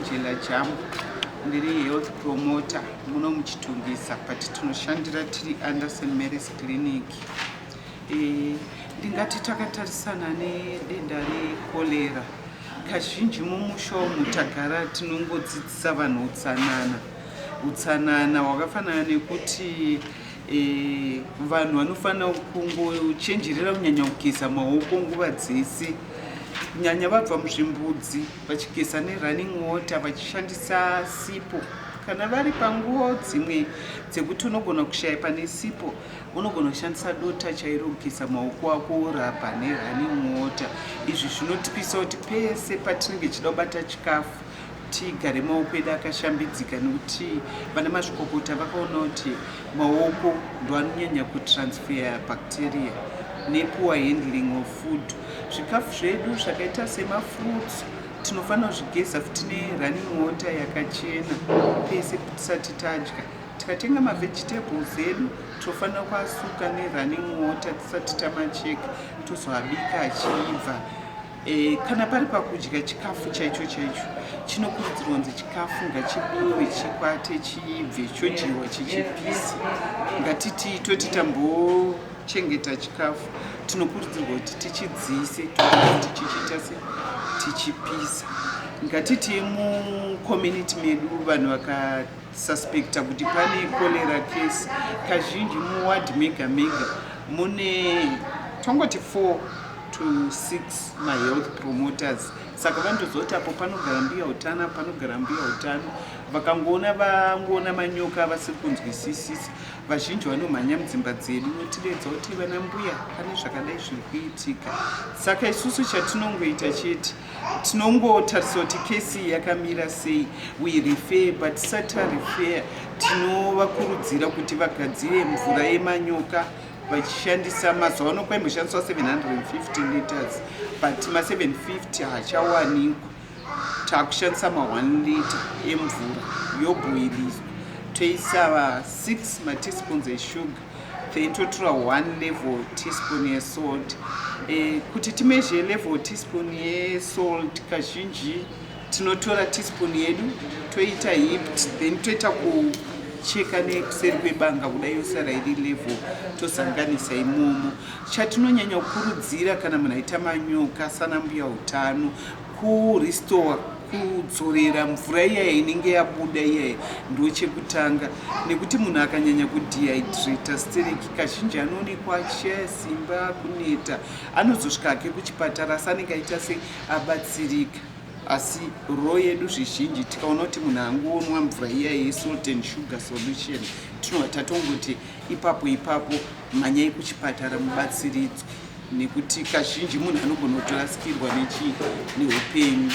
Angela Jambo, ndiri health promoter muno muChitungwiza, but tinoshandira tiri under St Mary's Clinic. Ndingati takatarisana nedenda recholera. Kazhinji mumusha umu tagara tinongodzidzisa vanhu utsanana. Utsanana hwakafanana nekuti vanhu vanofanira kungochenjerera kunyanya kugeza maoko nguva dzese, kunyanya vabva muzvimbudzi, vachigeza nerunning water, vachishandisa sipo. Kana vari panguva dzimwe dzekuti unogona kushaya pane sipo, unogona kushandisa dota chairo kugeza maoko ako, worabha nerunning water. Izvi zvinotipisa kuti pese patinenge tichida kubata chikafu, tigare maoko edu akashambidzika, nekuti vana mazvikokota vakaona kuti maoko ndo anonyanya kutransfer bacteria nepoor handling of food. Zvikafu zvedu zvakaita semafruits, tinofanira kuzvigeza futi nerunning water yakachena pese tisati tadya. Tikatenga mavegetables edu, tofanira kuasuka nerunning water tisati tamacheka, tozoabika achiibva. Kana pari pakudya chikafu chaicho chaicho, chinokurudzirwa kunzi chikafu ngachibikwe, chikwate, chiibve, chodyiwa chichipisa. Ngatiti toti tambochengeta chikafu, tinokurudzirwa kuti tichidziise, kuti chichiita se tichipisa. Ngatiti mucommunity medu vanhu vakasuspecta kuti pane cholera case, kazhinji muward mega mega mune tongoti 4 to 6 mahealth promoters. Saka vanotozoti apo panogara mbuya utano, panogara mbuya utano. Vakangoona, vangoona manyoka vasiri kunzwisisisa, vazhinji vanomhanya mudzimba dzedu notiredza kuti vana mbuya, pane zvakadai zviri kuitika. Saka isusu chatinongoita chete, tinongotarisa kuti kesi yakamira sei, we refer. But tisati tarefer, tinovakurudzira kuti vagadzire mvura yemanyoka vachishandisa, mazuva ano kwaimboshandiswa 750 liters, but ma750 hachawanikwa. Taakushandisa ma1 liter emvura, yobhoiliswa, toisa 6 mateaspoons eshuga, then totora 1 level teaspoon yesalt. Kuti timeasure level teaspoon yesalt, kazhinji tinotora teaspoon yedu, toita heaped, then toita kucheka nekuseri kwebanga kudai, yosara iri level, tosanganisa imomo. Chatinonyanya kukurudzira kana munhu aita manyoka sana mbuya utano, kurestore, kudzorera mvura iyaya inenge yabuda iyaya, ndo chekutanga, nekuti munhu akanyanya kudehydrata stereki, kazhinji anoonekwa achishaya simba, kuneta, anozosvika hake kuchipatara, asi anenge aita seabatsirika. Asi role yedu zvizhinji, tikaona kuti munhu angonwa mvura iya yesalt and sugar solution, tinobva tatongoti ipapo ipapo mhanyai kuchipatara mubatsiridzwe, nekuti kazhinji munhu anogona kutorasikirwa neupenyu.